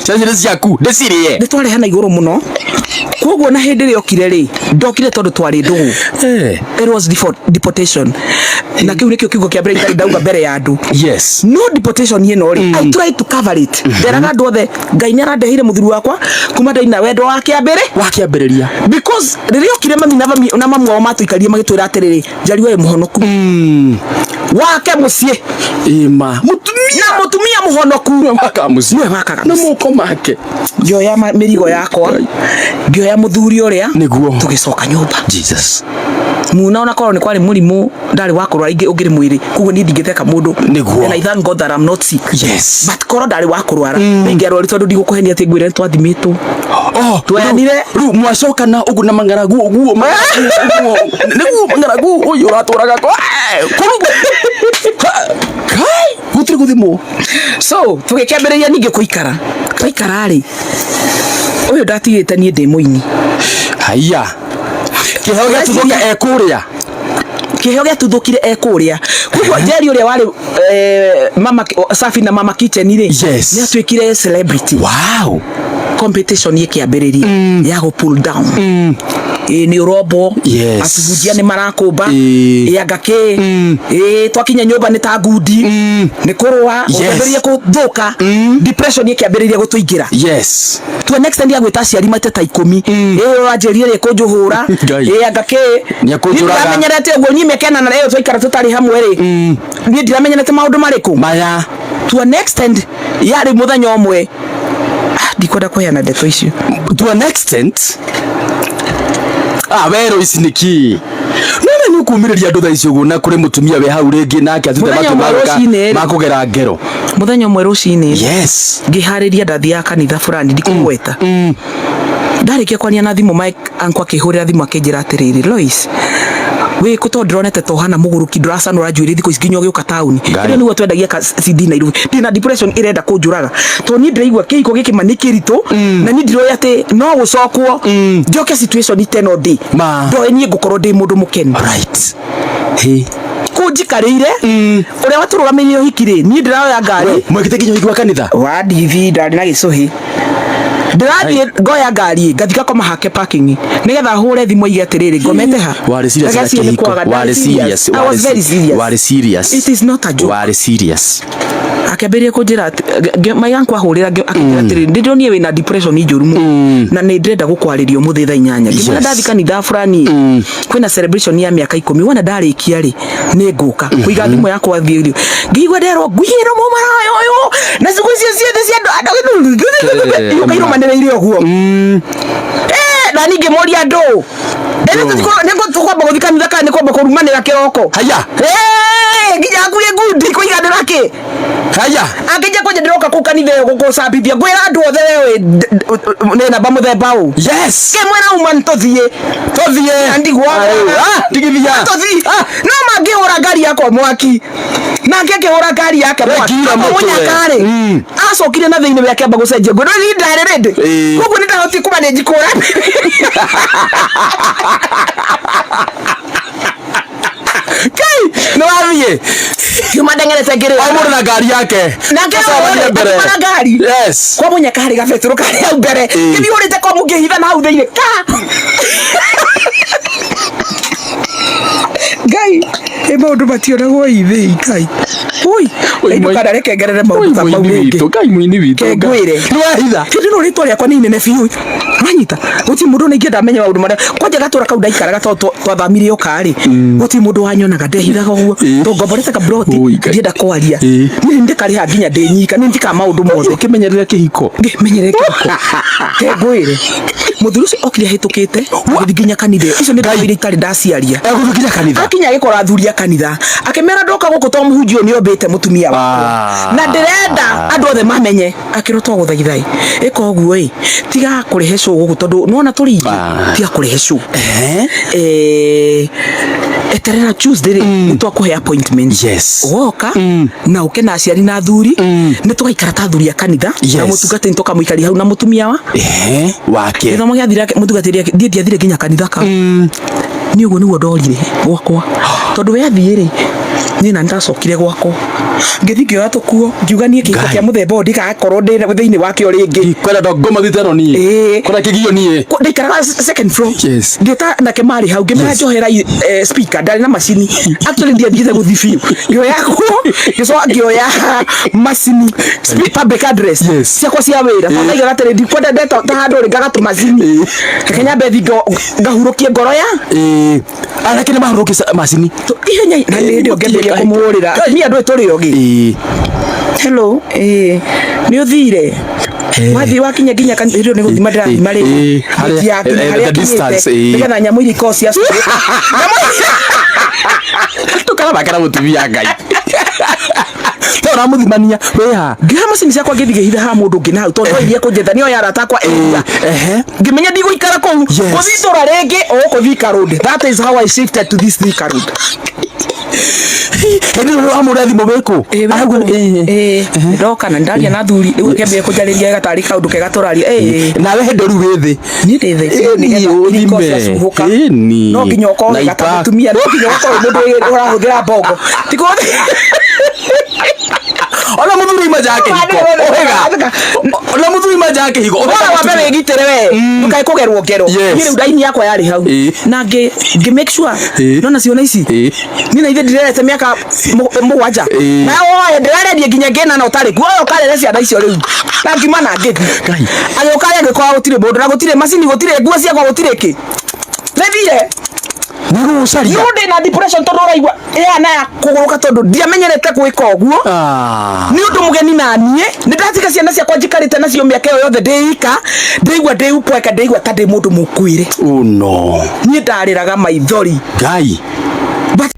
Ciana nĩ ciaku ndĩcirĩe. Nĩ twarehana igũrũ mũno, koguo na hĩndĩ ĩrĩa okire rĩ, ndokire tondũ twarĩ ndũgũ. It was deportation, na kĩu nĩkĩo kiugo kĩa mbere itarĩ ndauga mbere ya andũ. No deportation ĩno rĩ, I tried to cover it. Nderaga andũ othe Ngai nĩ arandeheire mũthuri wakwa kuma ndaina wendo wa kĩambĩrĩ Wa kĩambĩrĩria. Because rĩrĩa okire, mami na mami na mamu wao matũikarie, magĩtwĩra atĩrĩrĩ, Njariwa wĩ mũhonoku wake mũciĩ. Ĩma. Na mũtumia mũhonoku. Nĩwe wakaga mũciĩ. Nĩwe wakaga na mũciĩ. moko make. Ngĩoya mĩrigo yakwa, ngĩoya mũthuri ũrĩa. Tũgĩcoka nyũmba. Jesus. Muna ona korwo nĩ kwarĩ mũrimũ ndarĩ wa kũrwara ingĩ ũngĩrĩ mwĩrĩ, koguo niĩ ndingĩteka mũndũ. And I thank God that I'm not sick. But korwo ndarĩ wa kũrwara, ingĩarwari, tondũ ndigũkũhenia atĩ ngwĩre nĩ twathimĩtwo. Oh, Tweanire. Rĩu mwacokana ũguo na mang'aragu ũguo, mang'aragu ũguo nĩguo mang'aragu ũyũ ũratwaraga kwa kũrugwo kai gũtirĩ gũthimwo. So tũgĩkĩambĩrĩria ningĩ kũikara. Twaikara rĩ, ũyũ ndatigĩte niĩ ndĩ mũini. Haiya, kĩheo gĩatuthũka e kũrĩa. Kĩheo gĩatuthũkire e kũrĩa. Koguo Njeri ũrĩa warĩ mama Safi na Mama Kitchen rĩ, nĩ atuĩkire celebrity. Competition ĩkĩambĩrĩria ya gũ pull down. Ĩ nĩ ũrombwo. Atubunjia nĩ marakũmba. Ĩ anga kĩ ĩ twakinya nyũmba nĩ ta ngundi nĩ kũrũa. Ũkĩambĩrĩria kũthũka, depression ĩkĩambĩrĩria gũtũingĩra to an extent ya gwĩta aciari maita ta 10. Ĩ ũranjĩrire rĩ kũnjũhũra. Ngai. Ĩ anga kĩ. Nĩekũnjũraga. Ndiramenyerete ũguo niĩ mĩaka ĩnana ĩyo twaikara tũtarĩ hamwe rĩ, niĩ ndiramenyerete maũndũ marĩkũ maya. To an extent yarĩ mũthenya ũmwe. Ah, ndikwenda kũheana ndeto icio. To an extent, ah, wero ici nĩ kĩ nona nĩ ũkumĩrĩria andũ thaa ici ũguo, na kũrĩ mũtumia wĩ hau rĩngĩ nake atute Mũthenya matũ ũmwe rũcinĩ rĩ. makũgera ngero. Mũthenya ũmwe rũcinĩ ngĩharĩria, ndathiaga kanitha fulani ndikũgweta. Ndarĩkia kwaria na thimũ, Mike uncle akĩhũrĩra thimũ, akĩnjĩra atĩrĩrĩ, "Lois, wĩ kũ? Tondũ ndĩronete ta ũhana mũgũrũki, ndũracanũra njuĩrĩ thikũ ici nginya ũgĩũka taũni." Ngai. Ĩno nĩguo twendagia ka CD Nairobi. Ndĩna depression ĩrenda kũnjũraga, tondũ niĩ ndĩraigua kĩhiko gĩkĩ ma nĩ kĩritũ, na niĩ ndiroĩ atĩ no gũcokwo njoke situation ta ĩno ndĩ. Ma. Ndoĩ niĩ ngũkorwo ndĩ mũndũ mũkenu. Right, he. Kũu njikarĩire ũrĩa watũrũgamĩrĩire ũhiki rĩ, niĩ ndĩroya ngari. Mwekĩte nginya ũhiki wa kanitha? Wa ndithi ndarĩ na gĩcũhĩ. Ndĩrathiĩ ngoya ngari, ngathi ngakoma hake parking, nĩgetha hũre thimũ aige atĩrĩrĩ, ngomete ha. Warĩ serious na Reke ciĩ nĩ kĩhiko. kwaga. Warĩ Ndarĩ serious. I was very serious. Warĩ serious. It is not a joke. Warĩ serious. Akĩambĩrĩria kũnjĩra my uncle ahũrĩra, akĩnjĩra atĩrĩrĩ, ndĩronire wĩna depression njũru mũno na nĩ ndĩrenda gũkwarĩria ũmũthĩ thaa 8. Ngĩmwĩra, ndathi kanitha fulani, kwĩna celebration ya mĩaka 10, wona ndarĩkia rĩ, nĩ ngũka kũiga thimũ yakwa thiĩ irio. Ngĩigua nderwo nguhĩrwo mũmaraya ũyũ na ciugo icio ciothe cia andũ iũka irũmanĩrĩire ũguo. Eh, na ningĩ mũria andũ nĩ tũkwamba gũthiĩ kanitha kana nĩ kwamba kũrumanĩra kĩroko? Haya. Eh, nginya hakuhĩ ngundi kũiganĩra kĩ. Haya. Akĩnjia kwanja, ndĩroka kũu kanitha ĩyo gũkũcambithia, ngwĩra andũ othe we nĩ namba mũthemba ũ. Kĩmwĩra uma nĩ tũthiĩ. Tũthiĩ. Na ndigwo. Ah, tigithia. Tũthiĩ no mangĩhũra ngari yakwa mwaki, nake akĩhũra ngari yake mwaki. Wekira mũtwe. Mũnyaka rĩ, acokire na thĩinĩ we akĩamba gũcenjia nguo, no niĩ ndarĩ rĩndĩ. Koguo nĩ ndahotire kũmanĩnji kũra. Kai nĩ wathiĩ. Kiuma ndeng'erete ngĩrĩ. O mũndũ na ngari yake. Nake Acaragia mbere. akĩmara ngari. Kwa mũnyaka harĩ gabetũrũ karĩ hau mbere. Ngĩthiĩ hũrĩte kwa mũngĩhitha na hau thĩinĩ ka. Ngai, ĩ maũndũ mationagwo ithĩ Ngai. Ui, Oi, ndũkanareke ngerere maũndũ ta mau mũini rĩngĩ. witũ, Ngai mũini witũ. Ke ngwĩre. Nĩ wahitha. Hĩndĩ ĩno rĩtwa rĩakwa nĩ inene biũ, wanyita gũtirĩ mũndũ ona ingĩenda amenye maũndũ marĩa kwanja gatũra kau ndaikaraga, tondũ twathamire ũka rĩ, gũtirĩ mũndũ wanyonaga, ndehithaga ũguo tondũ ngomborete kaburoti. Ui, Ngai. Ndienda kwaria. Niĩ ndĩkarĩha nginya ndĩ nyika, nĩ njĩkaga maũndũ mothe. Ũkĩmenyerera kĩhiko. Ngĩmenyerere kĩhiko. Ke ngwĩre, mũthuri ũcio okire ahĩtũkĩte, agĩthiĩ nginya kanitha ĩyo. Icio nĩ ndeto iria itarĩ ndaciaria. Egũthiĩ nginya kanitha. Akinya agĩkora athuri a kanitha, akĩmera, "Ndoka gũkũ tondũ mũhunjia ũyũ nĩ ombĩte mũtumia wakwa na ndĩrenda andũ othe mamenye." Akĩrwo, "Twagũthaitha ĩ, ĩka ũguo ĩ, tiga kũrehe show gũkũ, tondũ nĩwona tũrĩ aingĩ. Tiga kũrehe show. Eterera Tuesday rĩ, nĩ twakũhe appointment. Woka na ũke na aciari na athuri, nĩ tũgaikara ta athuri a kanitha na mũtungatĩri tũkamũikaria hau na mũtumia wa Wake. Gĩthomo gĩathira, mũtungatĩri niĩ ndiathire nginya kanitha kau. Niĩ ũguo nĩguo ndorire gwakwa, tondũ we athiĩ rĩ, Niĩ na ndacokire gwakwa, ngĩthiĩ ngĩoya tũkuo, ngiuga niĩ kĩhiko Ngai. kĩa mũthemba ũyũ ndigakorwo ndĩ thĩinĩ wakĩo rĩngĩ. Kwenda ndongoma thiteno niĩ. Ĩĩ. Kwenda kĩgio niĩ. Ndaikaraga second floor. Ngĩta nake marĩ hau, ngĩmera njohera speaker. Ndarĩ na macini, actually ndiathiĩte gũthi biũ. Ngĩoya nguo, ngĩcoka ngĩoya macini, public address ciakwa cia wĩra, tondũ ndaigaga atĩrĩ, ndikwenda ndeta ta handũ rĩ ngagatũ macini, reke nyambe thi ngahurũkie ngoro ya. Ĩĩ. Anake nĩ mahurũkia macini. Ihenya na nĩ hĩndĩ ĩyo ngĩambĩrĩria kũmũhũrĩra. Niĩ andũ tũrĩ ogĩ. Hello, nĩ ũthire? Wathiĩ wakinya nginya kanitha ĩyo nĩ gũthima ndĩrathima rĩ. Harĩa- Yakinya harĩa the distance, akinyĩte, nĩgetha nyamũ iria ikoragwo cia Tũkaramakera mũtumia Ngai. Ta ũramũthimania wĩha. Ngĩoya macini ciakwa, ngĩthiĩ ngĩhitha ha mũndũ ũngĩ na hau, tondũ noirie kũnjetha nĩo ya arata akwa area. Ngĩmenya ndigũikara kũu. Gũthiĩ itũra rĩngĩ ũgũkũ Thika Road. That is how I shifted to this Thika Road. Hĩndĩ ĩyo wamũrĩa thimũ wĩkũ? Arauga, Ĩĩ, ndoka na ndaria na thuri rĩu, akĩambia kũnjarĩria gatarĩ kaũndũ kega tũraria. Nawe hĩndĩ rĩu wĩ thĩ. Niĩ ndĩ thĩ Ĩni, nĩgetha iriko ũthime. ciacuhũka. Ĩni. No nginya ũkorwo Na wega ta mũtumia, no nginya ũkorwo wĩ mũndũ ũrahũthĩra bongo, ti Ona mũthuri ima nja ya kĩhiko. Ũhĩga. Ona mũthuri ima nja ya kĩhiko. Bora wambe wĩgitĩre we, ndũkae kũgerwo ngero. Niĩ rĩu ndaini yakwa yarĩ hau na ngĩ make sure nona ciona ici niĩ na ithe ndirerete mĩaka 7 na oe ndĩrarerie nginya ngĩna na ũtarĩ kuo, oya ũkarere ciana icio rĩu, na ngiuma na ngĩthiĩ. Ngai. Agĩũka arĩa angĩkorwo gũtirĩ mũndũ na gũtirĩ macini, gũtirĩ nguo ciakwa, gũtirĩ kĩ, nĩthire. Nĩ gũgũcaria. No ndĩ na depression, tondũ ũraigua ĩhana ya kũgũrũka, tondũ ndiamenyerete gwĩka ũguo. Nĩ ũndũ mũgeni na niĩ nĩ ndatiga ciana ciakwa njikarĩte nacio mĩaka ĩyo yothe ndĩ ika, ndĩigua ndĩ upweke, ndĩigua ta ndĩ mũndũ mũkuĩre. Oh no. Niĩ ndarĩraga maithori. Ngai. But